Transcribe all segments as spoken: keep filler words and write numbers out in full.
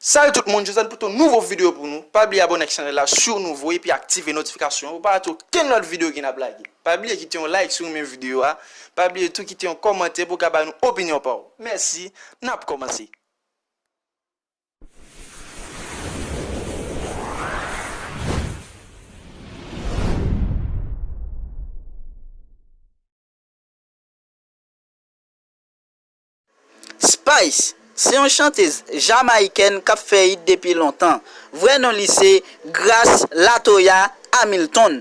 Salut tout moun, jodi a n pote yon nouvo videyo pou nou. Pa bliye abòne ak chanèl la si w nouvo epi aktive notifikasyon yo pou pa rate okenn lòt videyo ke n ap lage. Pa bliye kite yon like si w renmen videyo a. Pa bliye tou kite yon kòmantè pou w ka ba nou opinyon pa w. Mèsi, n ap kòmanse. Spice se yon chantez jamayikèn k ap fè hit depi lontan. Vrè non li se Grace Latoya Hamilton.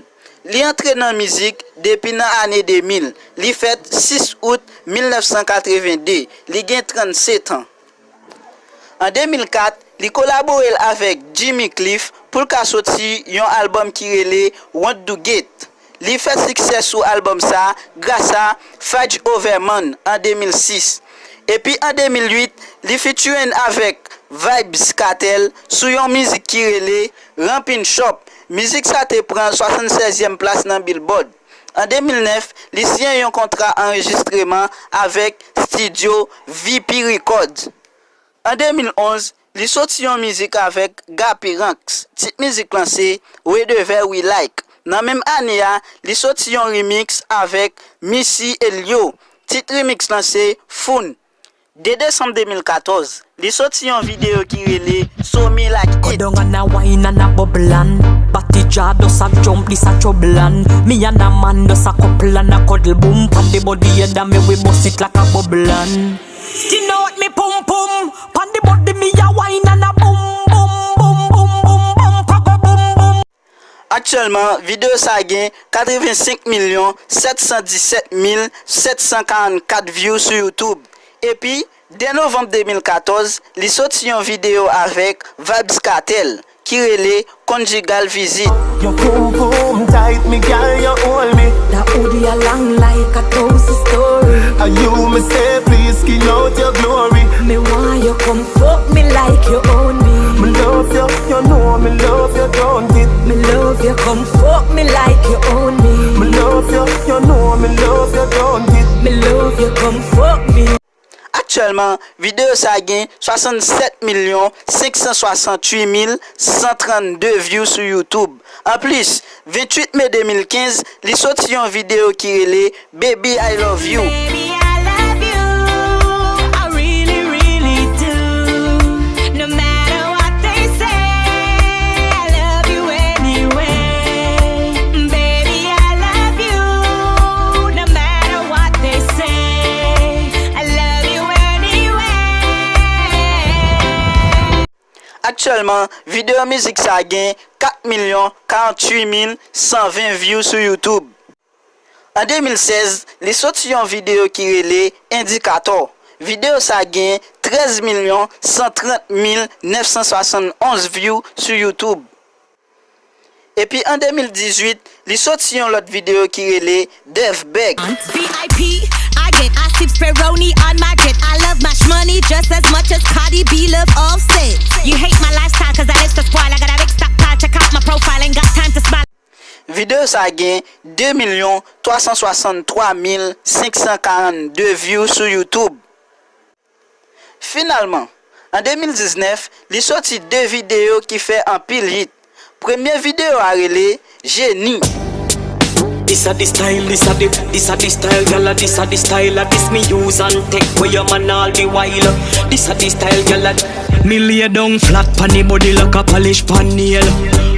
Li antre nan mizik depi nan ane de mil. Li fèt sis out mil nèf san katreven de. Li gen trannset an. An de mil kat, li kolabore l avèk Jimmy Cliff pou l ka soti yon albòm ki rele Want to Get. Li fè siksè sou albòm sa a gras a Fight Over Man an de mil sis. Epi an de mil uit, li featuring avèk Vybz Kartel sou yon mizik ki rele Ramp in Shop. Mizik sa te pran swasannsèzyèm plas nan Billboard. An de mil nèf, li siyen yon kontra anrejistreman avèk estidyo V P Records. An de mil onz, li soti yon mizik avèk Gappy Ranks. Tit mizik lan se Whatever We Like. Nan menm ane a, li soti yon remix avèk Missy Elliott. Tit remix lan se Foon. De desanm de mil katòz, li soti yon videyo ki rele So Me Like It. Go down and a wine and a bubble and batty jaw, just a jump, this a trouble and me and a man just a couple and a cuddle boom. Pon di body head and me we bust it like a bubble and skin out me pum pum. Pon di body me a wine and a boom boom boom boom boom boom, pa go boom boom. Aktyèlman, videyo sa a gen katrevensenk milyon sèt san disèt mil sèt san karannkat view sou YouTube. Epi, de novanm de mil katòz, li soti yon videyo avèk Vybz Kartel ki rele Conjugal Visit. Your pum pum tight, me girl, you hold me. That hoodie a long like a thousand story. Are you me say, please skin out your glory. Me want you come fuck me like you own me. Me love you, you know me love you, don't it? Me love you, come fuck me like you own me. Me love you, you know me love you, don't it? Me love you, come fuck me. Aktyèlman, videyo sa a gen swasannsèt milyon senk san swasanntuit mil san trannde view sou YouTube. Anplis, venntuit me de mil kenz, li soti yon videyo ki rele Baby, I love you. Baby, I love you. I really, really do. No matter what they say, I love you anyway. Baby, I love you. No matter what they say, I love you anyway. Aktyèlman, videyo mizik sa a gen kat milyon karanntuit mil san ven view sou YouTube. An de mil sèz, li soti yon videyo ki rele Indicator. Videyo sa a gen trèz milyon san trant mil nèf san swasannonz view sou YouTube. Epi an de mil dizuit, li soti yon lòt videyo ki rele Dev Beg. V I P, I get, I sip Speroni on my jet. I love Mash Money just as much as Cardi B love Offset. You hate my lifestyle 'cause I live so spoiled. I got a big stockpile, check out my profile, ain't got time to smile. Videyo sa a gen de milyon twa san swasanntwa mil senk san karannde view sou YouTube. Finalman, an de mil diznèf, li soti de videyo ki fè anpil hit. Premye videyo a rele Jeni. This a the style, this a the, this a the style, gyal a this a the style, a this me use and take weh your man all the while. This a the style, gyal a. Me lay down flat pon the body like a polish pon nail.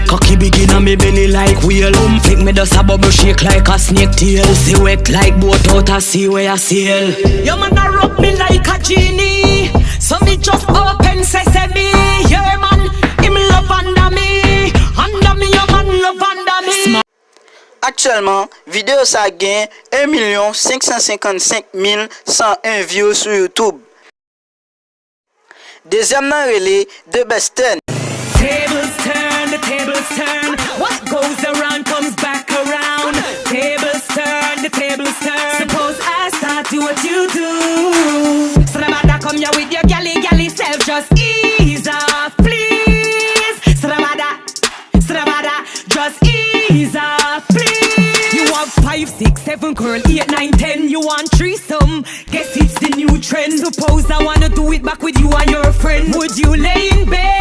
Cocky big inna me belly like whale. Boom flick me just a bubble shake like a snake tail. Pussy wet like boat out a sea weh a sail. Your man a rub me like a genie. So me just open sesame. Yeah man, him love under me. Under me, your man love under me. Aktyèlman, videyo sa a gen en milyon senk san senkannsenk mil san en view sou YouTube. Dezyèm nan rele The Best Ten. Tables turn, the tables turn. What goes around comes back around. Tables turn, the tables turn. Suppose I start do what you do. Srabada, come here with your galley galley self. Just ease off, please. Srabada, srabada, just ease off, please. You have five, six, seven girl, eight, nine, ten. You want threesome? Guess it's the new trend. Suppose I wanna do it back with you and your friend. Would you lay in bed?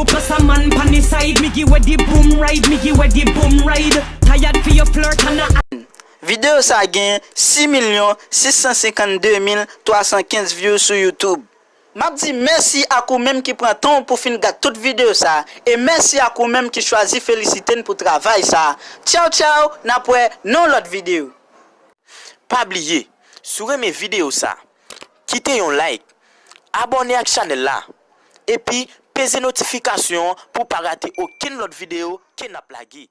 Bust a man pon the side, Miggy with the boom ride, Miggy with the boom ride. Tired fi yo flirt and a Videyo sa gen sis milyon sis san senkannde mil twa san kenz views sou YouTube. M ap di mèsi ak ou menm ki pran tan w pou fin gad tout videyo sa, e mèsi ak ou menm ki chwazi felisite n pou travay sa. Tchaw tchaw, n ap wè nan yon lòt videyo. Pa bliye, si w renmen videyo sa, kite yon like, abòne ak chanèl la, epi peze notifikasyon an pou w pa rate okenn lòt videyo ke n ap lage.